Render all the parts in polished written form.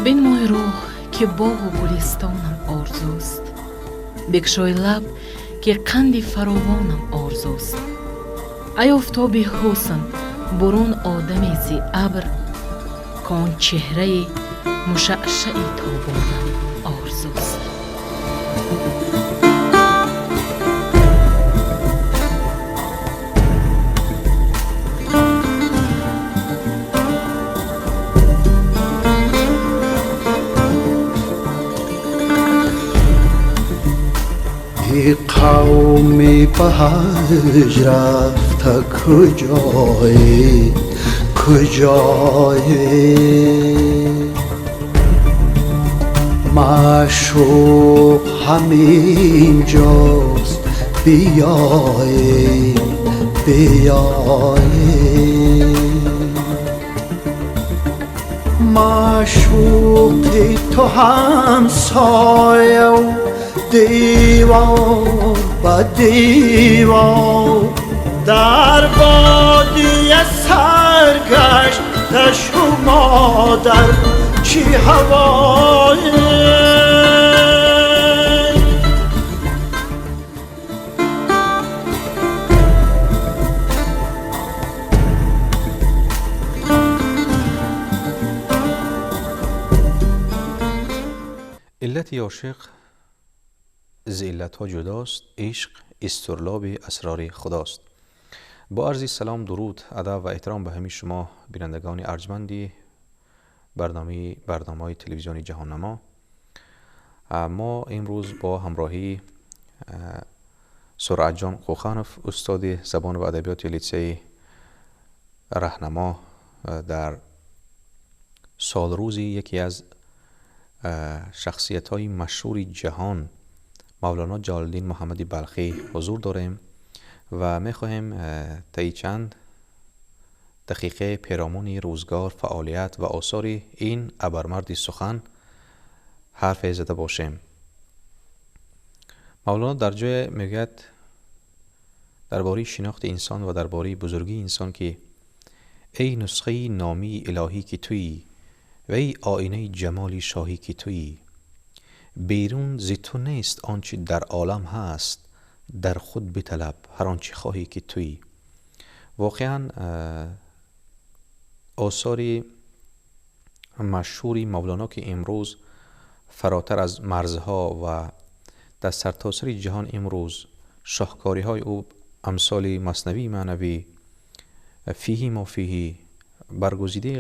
Бинмой рӯҳ, ки боғу гулистонам орзуст, бикшой лаб, ки қанди фаровонам орзуст. Ай офтоби ҳусн, бурун одаме зи абр, кон чеҳраи мушаъшаи тобонам орзуст. Қавми ба ҳаҷ рафта куҷое, куҷое? Маъшуқ ҳамин ҷост, биёед, биёед. Маъшуқи ту ҳамсояу девор ба девор, дар бодия саргашта шумо дар чӣ ҳавое? Иллати ошиқ зи иллатҳо ҷудост, ишқ истурлоби асрори худост. Бо арзи салом, дуруд, адаб ва эҳтиром ба ҳамаи шумо бинандагони арҷманди барномаҳои телевизиони ҷаҳоннамо, мо имрӯз бо ҳамроҳии Суръатҷон Қӯханов, устоди забон ва адабиёти литсейи Раҳнамо, дар солрӯзи яке аз шахсиятҳои машҳури ҷаҳон Мавлоно Ҷалолиддин Муҳаммади Балхӣ ҳузур дорем ва мехоҳем таи чанд дақиқе перомуни рӯзгор, фаъолият ва осори ин абармарди сухан ҳарфе зада бошем. Мавлоно дар ҷое мегӯяд дар бораи шинохти инсон ва дар бораи бузургии инсон, ки эй нусхаи номии илоҳӣ ки туӣ ва эй оинаи ҷамоли шоҳӣ ки туӣ, берун зи ту нест он чи дар олам ҳаст, дар худ биталаб ҳар он чи хоҳӣ ки туӣ. Воқеан осори машҳури Мавлоно, ки имрӯз фаротар аз марзҳо ва дар сартосари ҷаҳон имрӯз шоҳкориҳои ӯ амсоли Маснавии маънавӣ, Фиҳи мо фиҳи, баргузидаи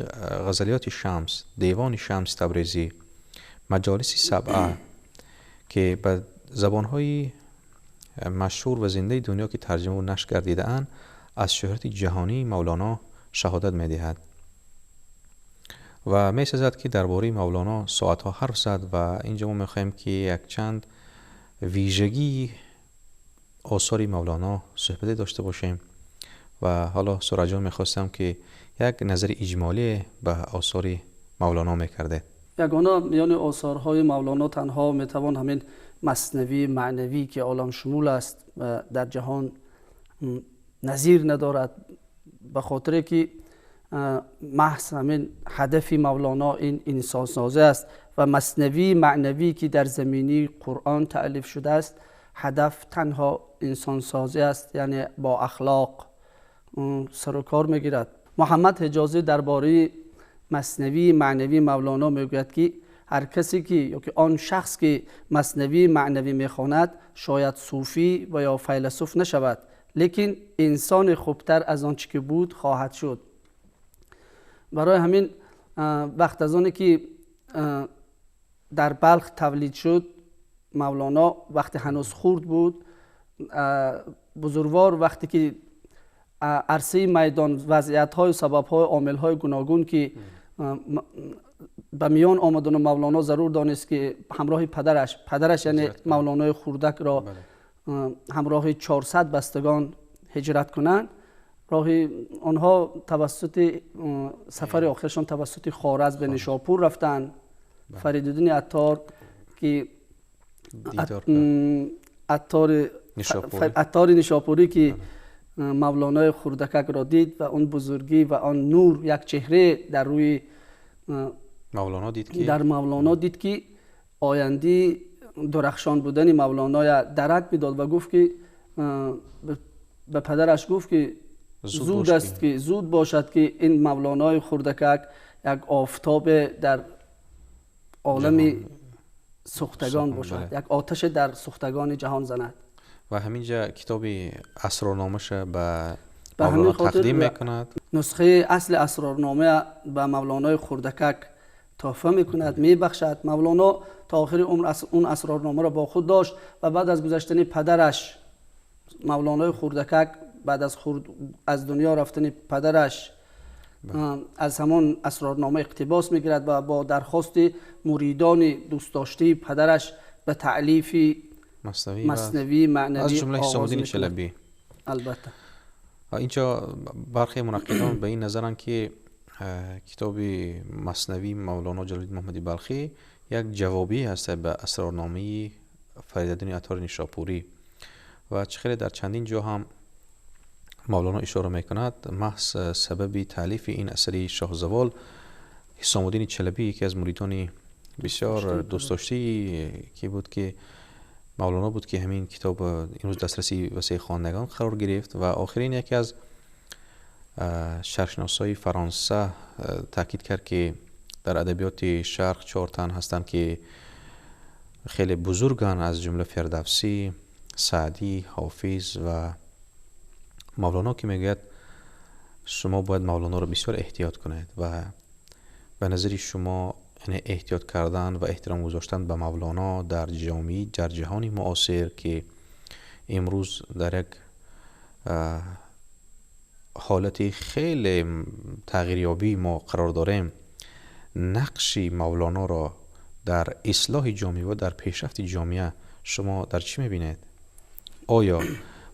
ғазалиёти Шамс, Девони Шамс Табрезӣ, Маҷолиси Сабъа, ки ба забонҳои машҳур ва зиндаи дунё ки тарҷима ва нашр гардидаанд, аз шӯҳрати ҷаҳонии Мавлоно шаҳодат медиҳад. Ва месазад ки дар бораи Мавлоно соатҳо ҳарф зад ва инҷо мо мехоҳем ки якчанд вижагии осори Мавлоно суҳбате дошта бошем. Ва ҳоло Суръатҷон, мехостам ки як назари иҷмолӣ ба осори Мавлоно мекардед. Ягона миёни осорҳои Мавлоно танҳо метавон ҳамин Маснавии маънавӣ, ки оламшумул аст ва дар ҷаҳон назир надорад, ба хотире ки маҳз ҳамин ҳадафи Мавлоно ин инсонсозӣ аст ва Маснавии маънавӣ, ки дар замини Қуръон таълиф шудааст, ҳадаф танҳо инсонсозӣ аст, яъне бо ахлоқ сару кор мегирад. Муҳаммад Ҳиҷозӣ дар бораи Маснавии маънавии Мавлоно мегӯяд, ки ҳар касе ки ё ки он шахс ки Маснавии маънавӣ мехонад, шояд сӯфӣ ва ё файласуф нашавад, лекин инсони хубтар аз он чӣ ки буд хоҳад шуд. Барои ҳамин вақт аз оне ки дар Балх тавлид шуд Мавлоно, вақте ҳанӯз хурд буд, бузургвор вақте ки арсаи майдон вазъиятҳою сабабҳои омилҳои гуногун ки ба миён омадану Мавлоно зарур донист ки ҳамроҳи падараш яъне Мавлонои хурдакро ҳамроҳи 400 бастагон ҳиҷрат кунанд, Роҳи онҳо тавассути сафари охирашон тавассути Хоразм ба Нишопур рафтанд. Фаридуддини Аттор ки Аттори Нишопурӣ ки Мавлонои хурдакакро дид ва он бузургӣ ва он нур як чеҳра дар рӯи Мавлоно дид ки дар Мавлоно дид ки оянди дурахшон будани Мавлоноя дарак медод ва гуфт ки ба падараш гуфт ки зуд аст ки зуд бошад ки ин Мавлонои хурдакак як офтоб дар олами сӯхтагон бошад, як оташ дар сӯхтагони ҷаҳон занад. Ва ҳаминҷа китоби асрорномаша ба Мавлоно тақдим мекунад. Нусхаи асли асрорнома ба Мавлонои хурдакак тӯҳфа мекунад, мебахшад. Мавлоно то охири умр он асрорномаро бо худ дошт ва баъд аз гузаштани падараш Мавлонои хурдакак баъд аз дунё рафтани падараш аз ҳамон асрорнома иқтибос мегирад ва бо дархости муридони дӯстдоштаи падараш ба таълифи маснавии маънавӣ аз ҷумла Ҳисомуддини Чалабӣ. Албатта. Инҷо бархе мунаққидон ба ин назаранд ки китоби маснавии Мавлоно Ҷалолиддин Муҳаммади Балхӣ як ҷавобӣ ҳаст ба асрорномаи Фаридуддини Аттори Нишопурӣ ва чӣ хеле дар чандин ҷо ҳам Мавлоно ишора мекунад, маҳз сабаби таълифи ин асари шоҳзавол Ҳисомуддини Чалабӣ яке аз муридони бисёр дӯстдоштаи ки буд ки Мавлоно буд ки ҳамин китоб имрӯз дастраси васеи хонандагон қарор гирифт. Ва охирин яке аз шарқшиносҳои Фаронса таъкид кард ки дар адабиёти шарқ чор тан ҳастанд ки хеле бузурганд, аз ҷумла Фирдавсӣ, Саъдӣ, Ҳофиз ва Мавлоно, ки мегӯяд шумо бояд Мавлоноро бисёр эҳтиёт кунед ва ба назари шумо яъне эҳтиёт кардан ва эҳтиром гузоштан ба Мавлоно дар ҷомеа, дар ҷаҳони муосир ки имрӯз дар як ҳолати хеле тағйирёбӣ мо қарор дорем, нақши Мавлоноро дар ислоҳи ҷомеа ва дар пешрафти ҷомеа шумо дар чӣ мебинед? Оё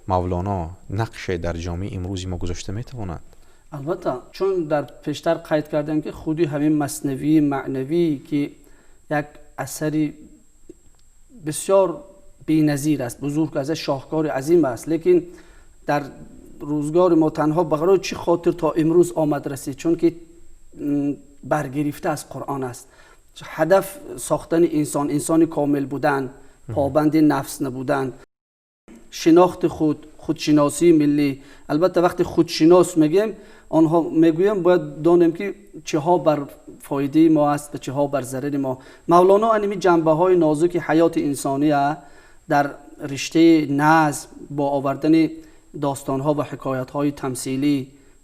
Мавлоно нақше дар ҷомеаи имрӯзи мо гузошта метавонад? Албатта, чун дар пештар қайд кардем ки худи ҳамин маснавии маънавӣ ки як асари бисёр беназир аст, бузург аст, шоҳкори азим аст, лекин дар рӯзгори мо танҳо барои чӣ хотир то имрӯз омад расид? Чунки баргирифта аз Қуръон аст. Ҳадаф сохтани инсон, инсони комил будан, побанди нафс набудан, шинохти худ, худшиносии миллӣ. Албатта вақте худшинос мегӯем, онҳо мегӯем бояд донем ки чиҳо бар фоидаи мо аст ва чиҳо бар зарари мо. Мавлоно аними ҷанбаҳои нозуки ҳаёти инсония дар риштаи назм бо овардани достонҳо ва ҳикоятҳои тамсилӣ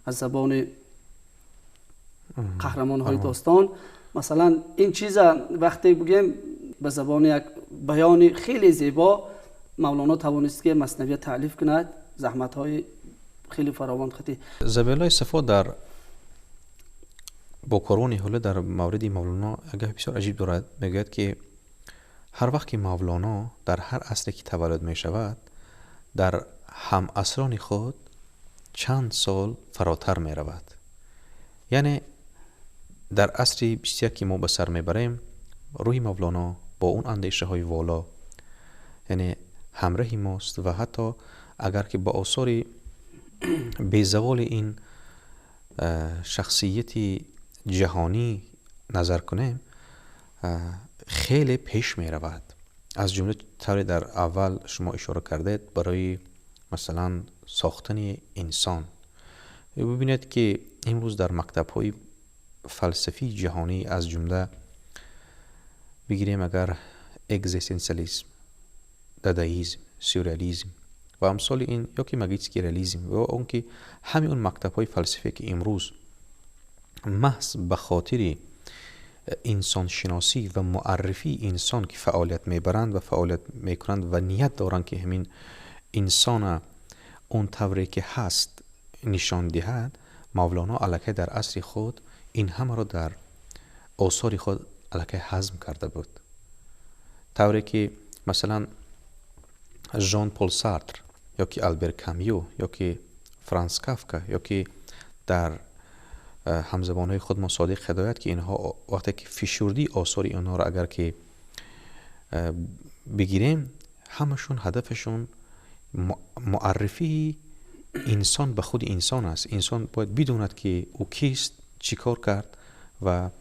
аз забони қаҳрамонҳои достон, масалан ин чиза вақте бигӯем ба забони як баёни хеле зебо Мавлоно тавонист ки маснавия таълиф кунад, заҳматҳои хеле фаровон хати. Забиуллои Сафо дар бо корвони ҳула дар мавриди Мавлоно як гапи бисёр аҷиб дорад. Мегӯяд ки ҳар вақт ки Мавлоно дар ҳар асре ки таваллуд мешавад, дар ҳамасрони худ чанд сол фаротар меравад. Яъне дар асри 21 ки мо ба сар мебарем, рӯҳи Мавлоно бо он андешаҳои воло яъне ҳамраҳи мост ва ҳатто агар ки ба осори безаволи ин шахсияти ҷаҳонӣ назар кунем, хеле пеш меравад. Аз ҷумла тавре дар аввал шумо ишора кардед, барои масалан сохтани инсон. Бибинед ки имрӯз дар мактабҳои фалсафии ҷаҳонӣ, аз ҷумла бигирем агар экзистенсиализм, дадаизм, сюрреализм ва амсоли ин ё ки магический реализм ва он ки ҳамаи он мактабҳои фалсафие ки имрӯз маҳз ба хотири инсоншиносӣ ва муаррифии инсон ки фаъолият мебаранд ва фаъолият мекунанд ва ният доранд ки ҳамин инсона он тавре ки ҳаст нишон диҳад, Мавлоно аллакай дар асри худ ин ҳамаро дар осори худ аллакай ҳазм карда буд. Тавре ки масалан Жон Пол Сартр ё ки Албер Камю ё ки Франс Кафка ё ки дар ҳамзабонҳои худ мо Содиқ Ҳидоят, ки инҳо вақте ки фишурдии осори онҳоро агар ки бигирем, ҳамашон ҳадафашон муаррифии инсон ба худи инсон аст. Инсон бояд бидонад, ки ӯ кист, чӣ кор кард, ва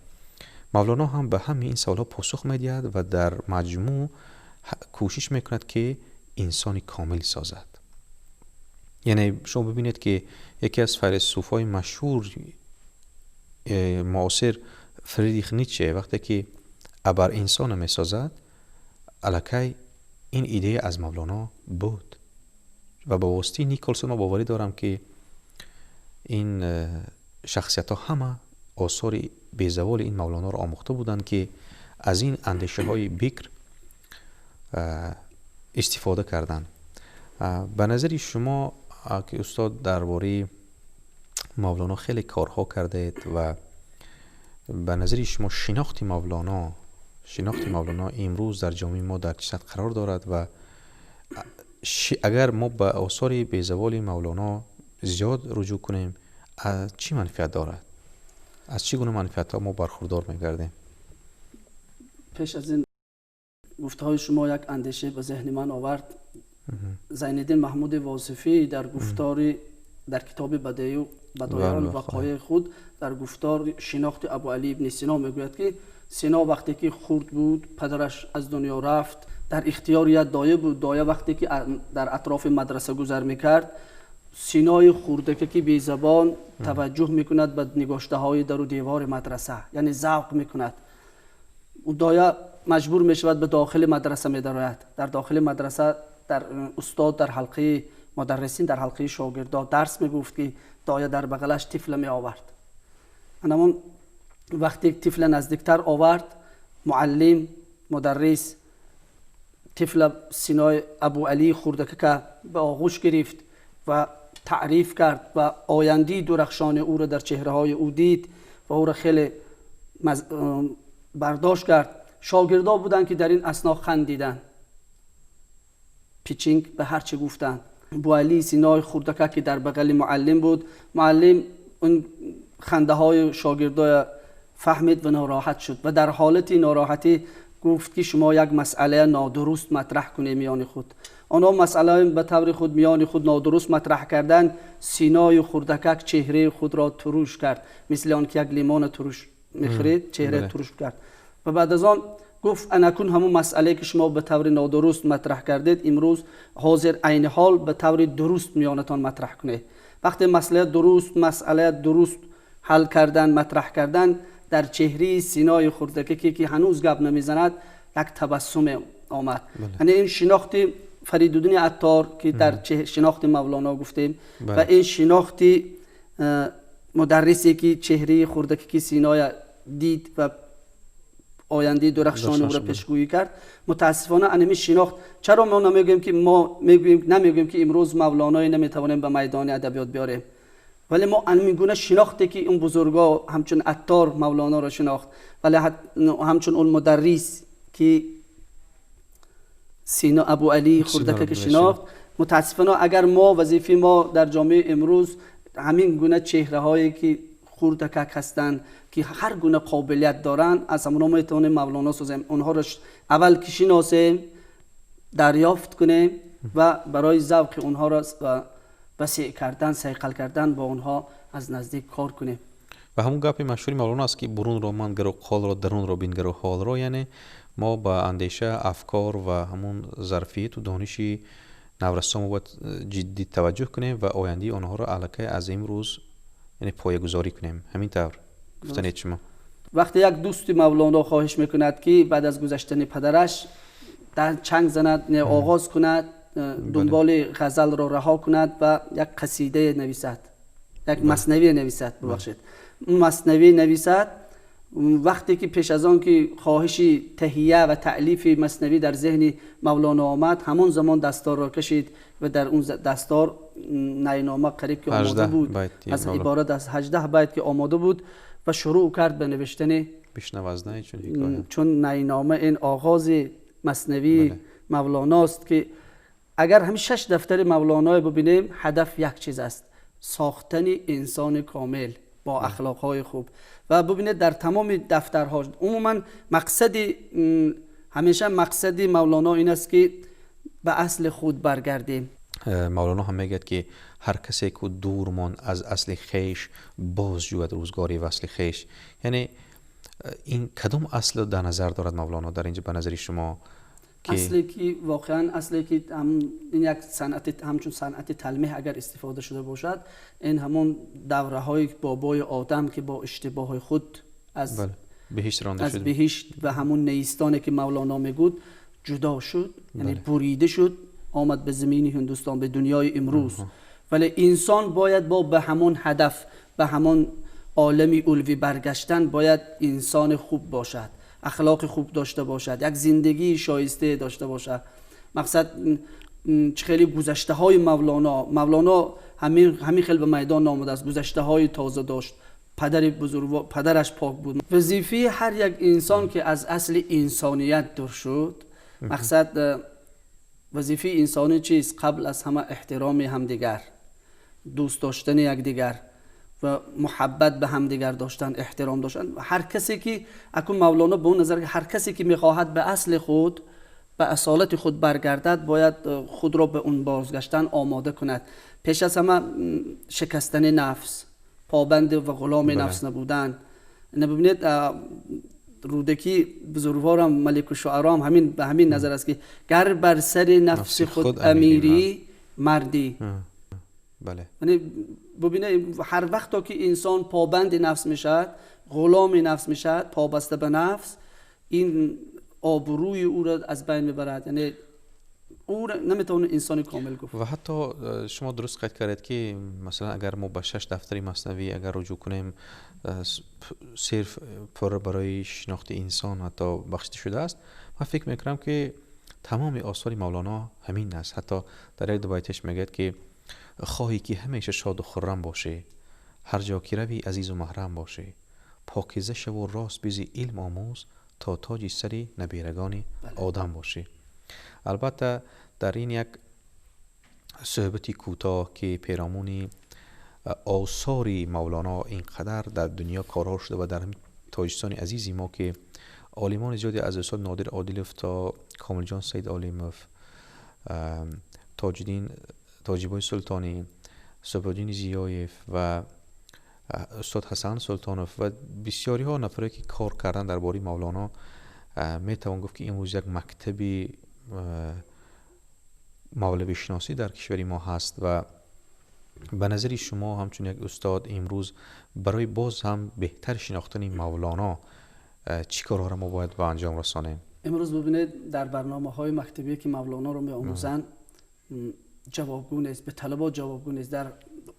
Мавлоно ҳам ба ҳамаи ин саволҳо посух медиҳад ва дар маҷмӯъ кӯшиш мекунад, ки инсони комил созад. Яъне шумо бибинед, ки яке аз файласуфҳои машҳур муосир, Фридрих Ницше, вақте ки абар инсонро месозад, аллакай ин идея аз Мавлоно буд. Ва ба воситаи Николсон ма боварӣ дорам, ки ин шахсиятҳо ҳама осори безаволи ин Мавлоноро омӯхта буданд, ки аз ин андешаҳои бикр истифода карданд. Ба назари шумо, ки устод дар бораи Мавлоно хеле корҳо кардаед, ва ба назари шумо шинохти Мавлоно имрӯз дар ҷомеаи мо дар чӣ сатҳ қарор дорад ва агар мо ба осори безаволи Мавлоно зиёд руҷӯъ кунем, чӣ манфиат дорад, аз чӣ гуна манфиатҳо мо бархурдор мегардем? Пеш аз ин гуфтаҳои шумо як андеша ба зеҳни ман овард. Зайниддин Маҳмуди Восифӣ дар гуфтори дар китоби Бадоеъ вақоеъ худ дар гуфтори шинохти Абуалӣ ибни Сино мегӯяд, ки Сино вақте ки хурд буд, падараш аз дунё рафт, дар ихтиёри як доя буд. Доя вақте ки дар атрофи мадраса гузар мекард, Синои хурдаке ки безабон таваҷҷӯҳ мекунад ба нигоштаҳои дару девори мадраса, яъне завқ мекунад. Доя маҷбур мешавад, ба дохили мадраса медарояд. Дар дохили мадраса дар устод дар ҳалқаи мударрисин, дар ҳалқаи шогирдо дарс мегуфт, ки доя дар бағалаш тифла меовард. Анамон вақте тифла наздиктар овард, муаллим, мударрис тифла Синои Абуалии хурдакака ба оғӯш гирифт ва таъриф кард ва ояндии дурахшони ӯро дар чеҳраҳои ӯ дид ва ӯро хеле бардошт кард. Шогирдо буданд, ки дар ин асно хандиданд, пичинг ба ҳар чӣ гуфтанд. Буалии Синои хурдака ки дар бағали муаллим буд, муаллим он хандаҳои шогирдоя фаҳмид ва нороҳат шуд ва дар ҳолати нороҳатӣ гуфт, ки шумо як масъалаи нодуруст матраҳ кунед миёни худ. Онҳо масъалаи ба таври худ миёни худ нодуруст матраҳ карданд. Синои хурдакак чеҳраи худро туруш кард, мисли он ки як лимона туруш мехӯред, чеҳраи туруш кард ва баъд аз он гуфт: анакун ҳамун масъалае ки шумо ба таври нодуруст матраҳ кардед, имрӯз ҳозир айни ҳол ба таври дуруст миёнатон матраҳ кунед. Вақте масъалаи дуруст ҳал кардан, матраҳ кардан, дар чеҳраи Синои хурдакаке ки ҳанӯз гап намезанад, як табассуме омад. Яъне ин шинохти Фаридуддини Аттор, ки дар шинохти Мавлоно гуфтем, ва ин шинохти мударрисе ки чеҳраи хурдакаки Синоя дид ва ояндаи дурахшони ӯро пешгӯӣ кард. Мутаассифона, анами шинохт чаро мо намегӯем, ки мо мегӯем, намегӯем, ки имрӯз Мавлоное наметавонем ба майдони адабиёт биёрем, вале мо анами гуна шинохте ки он бузурго ҳамчун Аттор Мавлоноро шинохт, вале ҳамчун он мударрис ки Сино Абуалии хурдака ки шинохт. Мутаассифона, агар мо вазифаи мо дар ҷомеаи имрӯз ҳамин гуна чеҳраҳое ки хурдакак ҳастанд, ки ҳар гуна қобилият доранд, аз ҳамонҳо метавонем Мавлоно созем. Онҳоро аввал ки шиносем, дарёфт кунем ва барои завқи онҳоро васеъ кардан, сайқал кардан, бо онҳо аз наздик кор кунем. Ва ҳамун гапи машҳури Мавлоно аст, ки бурунро мангару қолро, дарунро бингару ҳолро. Яъне мо ба андеша, афкор ва ҳамун зарфияту дониши наврасон мо бояд ҷиддӣ таваҷҷӯҳ кунем ва ояндаи онҳоро аллакай аз имрӯз, яъне, поягузорӣ кунем. Ҳамин тавр гуфтанед шумо? Вақте як дӯсти Мавлоно хоҳиш мекунад, ки баъд аз гузаштани падараш чанг занад, оғоз кунад, дунболи ғазалро раҳо кунад ва як қасидае нависад, як маснавие нависад, бубахшед, маснавӣ нависад. Вақте ки пеш аз он ки хоҳиши таҳия ва таълифи маснавӣ дар зеҳни Мавлоно омад, ҳамон замон дасторро кашид ва дар он дастор найнома қариб ки омода буд, аз иборат аз 18 байт ки омода буд, ва шурӯъ кард ба навиштани. Чун найнома ин оғози маснавии Мавлоност, ки агар ҳамин шаш дафтари Мавлоное бубинем, ҳадаф як чиз аст. ساختن انسان کامل با اخلاقهای خوب. و ببینید در تمام دفترها عموما مقصد، همیشه مقصد مولانا این است که به اصل خود برگردیم. مولانا هم میگه که هر کسی که دور ماند از اصل خیش، باز جوید روزگاری وصل خیش. یعنی این کدام اصل در نظر دارد مولانا در اینجا به نظر شما؟ اصلی که واقعا اصلی که این یک صنعت، همچون صنعت تلمیح اگر استفاده شده باشد، این همون دوره های بابای آدم که با اشتباه خود از بهشت رانده از شد، بهشت و همون نیستانه که مولانا میگود جدا شد، یعنی بریده شد، آمد به زمین هندوستان، به دنیای امروز. ولی انسان باید با به همون هدف، به همون عالم علوی برگشتن، باید انسان خوب باشد، اخلاق خوب داشته باشد، یک زندگی شایسته داشته باشد. مقصد خیلی گذشته های مولانا، مولانا همین خیلی به میدان آمده است، گذشته های تازه داشت، پدر بزرگ، پدرش پاک بود. وظیفه هر یک انسان که از اصل انسانیت دور شد، مقصد وظیفه انسانی چیست؟ قبل از همه احترام همدیگر، دوست داشتن یکدیگر و محبت به همدیگر داشتن، احترام داشتن. هر کسی که اکنون مولانا به اون نظر که هر کسی که میخواهد به اصل خود، به اصالت خود برگردد، باید خود را به اون بازگشتن آماده کند. پیش از همه شکستن نفس، پابند و غلام نفس نبودن. ببینید رودکی بزرگوارم ملک الشعرا همین به همین نظر است که گر بر سر نفس خود امیری مردی. بله. یعنی ببینید هر وقت که انسان پابند نفس میشد، غلام نفس میشد، پابسته به نفس، این آبروی او را از بین میبرد، یعنی او را نمیتونه انسان کامل گفت. و حتی شما درست قید کردید که مثلا اگر ما به 6 دفتر مثنوی اگر رجوع کنیم، صرف پر برای شناخت انسان حتی بخشیده شده است. من فکر میکنم که تمام آثار مولانا همین است. حتی در یک دو بیتش میگه که خواهی که همیشه شاد و خرم باشی، هر جا که روی عزیز و محرم باشی، پاکیزه شو و راست بیزی علم آموز، تا تاج سری نبیرگان آدم باشی. البته در این یک صحبت کوتاه که پیرامون آثار مولانا اینقدر در دنیا کارها شده و در تاجیکستان عزیزی ما که عالمان زیادی از استاد نادر عادلов تا کامل جان سید عالمов، تاجدین تاجیبای سلطانی، صبحالدین زیایف و استاد حسن سلطانов و بسیاری ها نفرایی که کار کردن درباره مولانا، میتوان گفت که امروز یک مکتبی مولوی شناسی در کشور ما هست. و به نظر شما همچون یک استاد امروز برای باز هم بهتر شناختن مولانا چی کارها را ما باید به انجام رسانیم؟ امروز ببینید در برنامه های مکتبی که مولانا رو می آموزند جوابگو نیست، به طلبات جوابگو نیست. در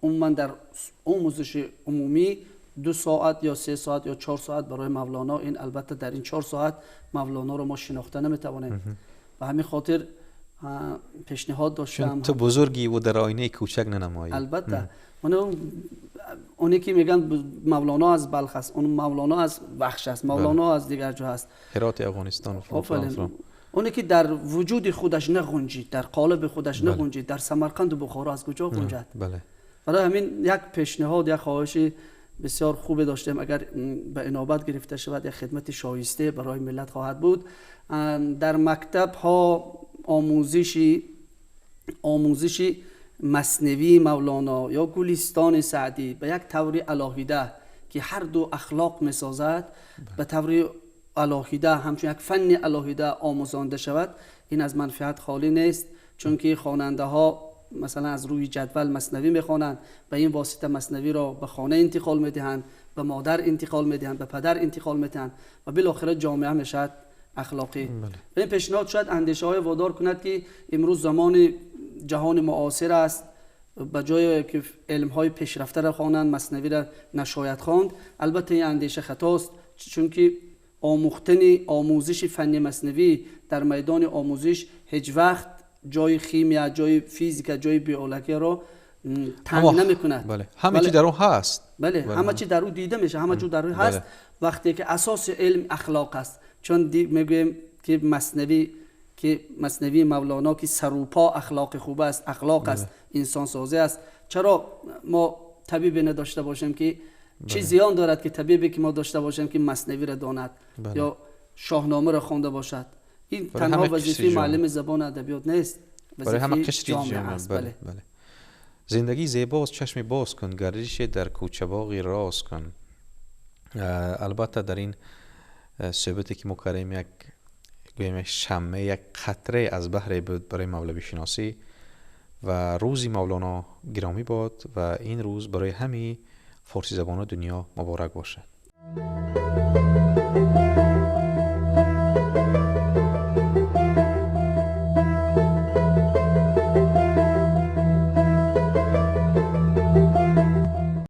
عموما در آموزش عمومی 2 ساعت یا 3 ساعت یا 4 ساعت برای مولانا، این البته در این 4 ساعت مولانا رو ما شناخته نمیتوانیم. به همین خاطر پیشنهاد داشتم، تو بزرگی و در آینه کوچک ننمایی. البته اونی که میگن مولانا از بلخ است، اون مولانا از بخش است، مولانا از دیگر جا است، هرات افغانستان. اونی که در وجود خودش نغنجید، در قالب خودش نغنجید، در سمرقند و بخارا از کجا غنجد؟ بله. برای همین یک پیشنهاد، یک خواهش بسیار خوب داشتیم، اگر به انابت گرفته شود یک خدمت شایسته برای ملت خواهد بود. در مکتب ها آموزش مثنوی مولانا یا گلستان سعدی به یک طور علاهیده که هر دو اخلاق میسازد، به طور علاهیده همچون یک فن علاهیده آموزانده شود، این از منفعت خالی نیست. چون که خواننده ها مثلا از روی جدول مثنوی میخوانند، به این واسطه مثنوی را به خانه انتقال میدهند، به مادر انتقال میدهند، به پدر انتقال میدهند و بالاخره جامعه میشد اخلاقی. این پیشنهاد شاید اندیشه های وادار کند که امروز زمان جهان معاصر است، به جای که علم های پیشرفته را خوانند مثنوی را نشاید خواند. البته این اندیشه خطاست، چون که آموختن آموزش فن مثنوی در میدان آموزش هیچ وقت جای خیمیا، جای فیزیک، جای بیولوژی را تنگ نمیکند. بله. همه چی در او هست. بله. همه چی در او دیده میشه، همه چی در او هست. وقتی که اساس علم اخلاق است، چون میگوییم که مثنوی مولانا که سروپا اخلاق خوب است، اخلاق است، انسان سازی است، چرا ما طبیبی نداشته باشیم که چه زیان دارد که طبیبی که ما داشته باشیم که مثنوی را داند یا شاهنامه را خوانده باشد؟ این تنها وظیفه معلم زبان ادبیات نیست، وظیفه جامعه است. بله. بله. زندگی زیباست، چشمی باز کن، گردش در کوچه باغی راز کن. البته در این صحبتی که ما کردیم یک گویم شمه، یک قطره از بحر بود برای مولوی شناسی و روزی مولانا گرامی باد و این روز برای همه فارسی زبان دنیا مبارک باشد.